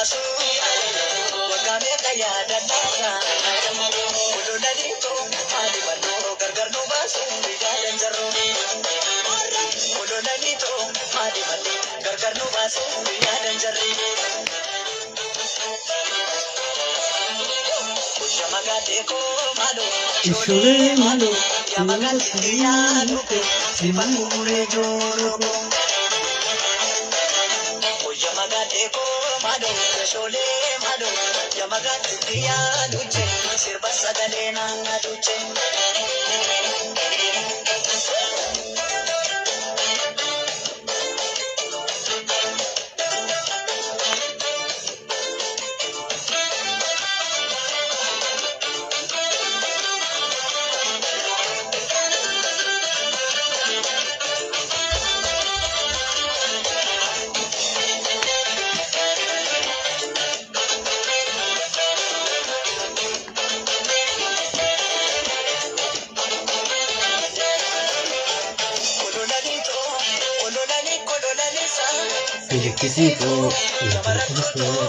baasu waggaa meeqa yaadannaa ololanii too maali malloo gargar nu baasu yaadan jarroo ololanii too maali malloo gargar nu baasu yaadan jarri. Ishoolee maaloo Bilikkisiitoo intallisoo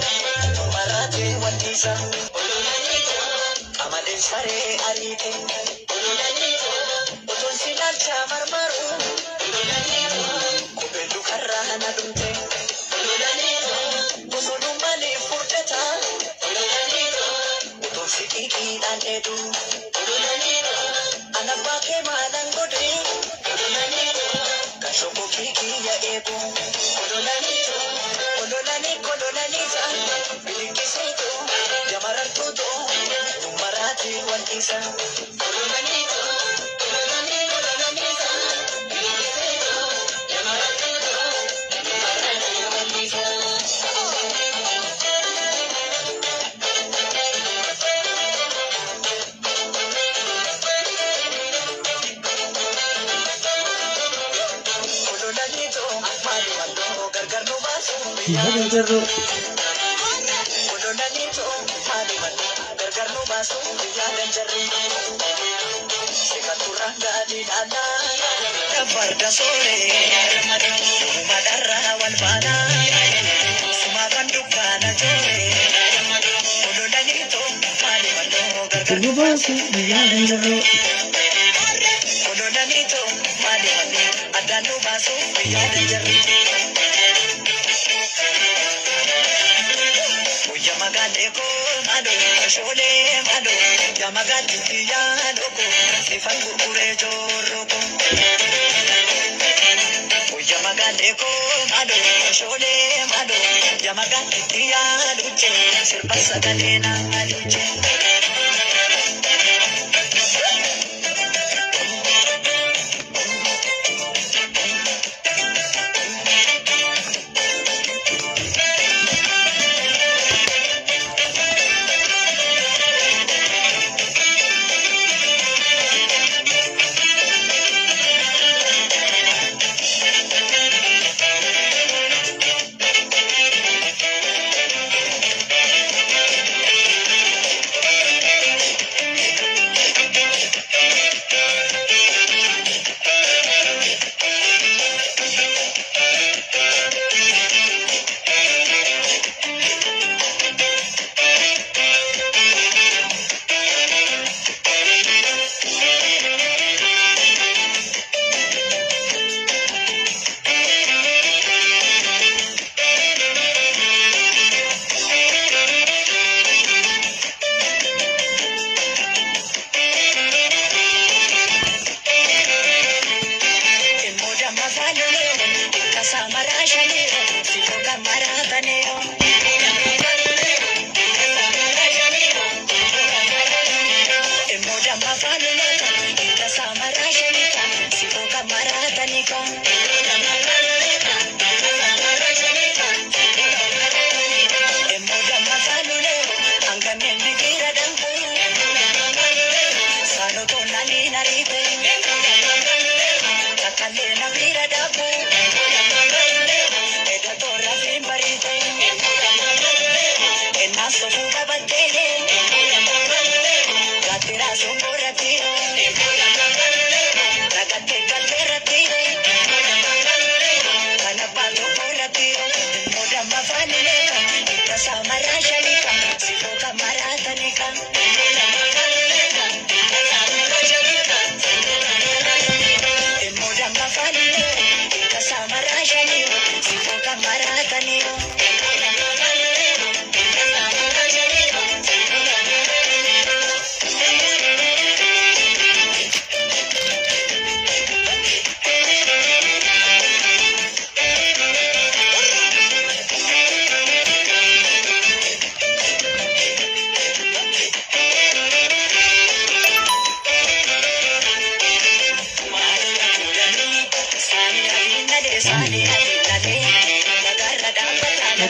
Qamaleen saree ariite utuun si ilaalcha marmaru kopheen lukarraa na dhumte bosonuu maaliif furdata utuun si xiiqiidhaan dheedu ana abbaa kee maalan godhe kan shokkoo kiikiyya eegu ololanii kololaniisa bilikkisiitu jamarartuutu numaraati wantiisa. Gargar nu baasu yaadan jarroo ololanii too maali malloo gargar nu baasu yaadan jarri. Sekaturraan gadi dhaalaa farda sooree yoomuma dharraa wal baanaa sumaafan dukkaana jooree ololanii too maali malloo gargar nu baasu yaadan jarroo ololanii too maali malloo addaan nu baasu yaadan jarri. Guyyaa magaalee koo maaloo shoolee maaloo yaa magaalli yaadoo koo sifan gurguree joorroo koo. Guyyaa magaalee koo maaloo shoolee maaloo yaa magaalli yaadoo jee sirba sagalee naa jee.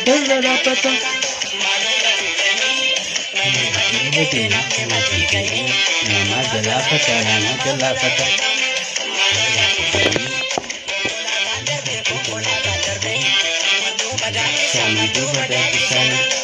Fardarra dhaabbata. Nama galaafata, nama galaafata. Sama duuba daakkisaa.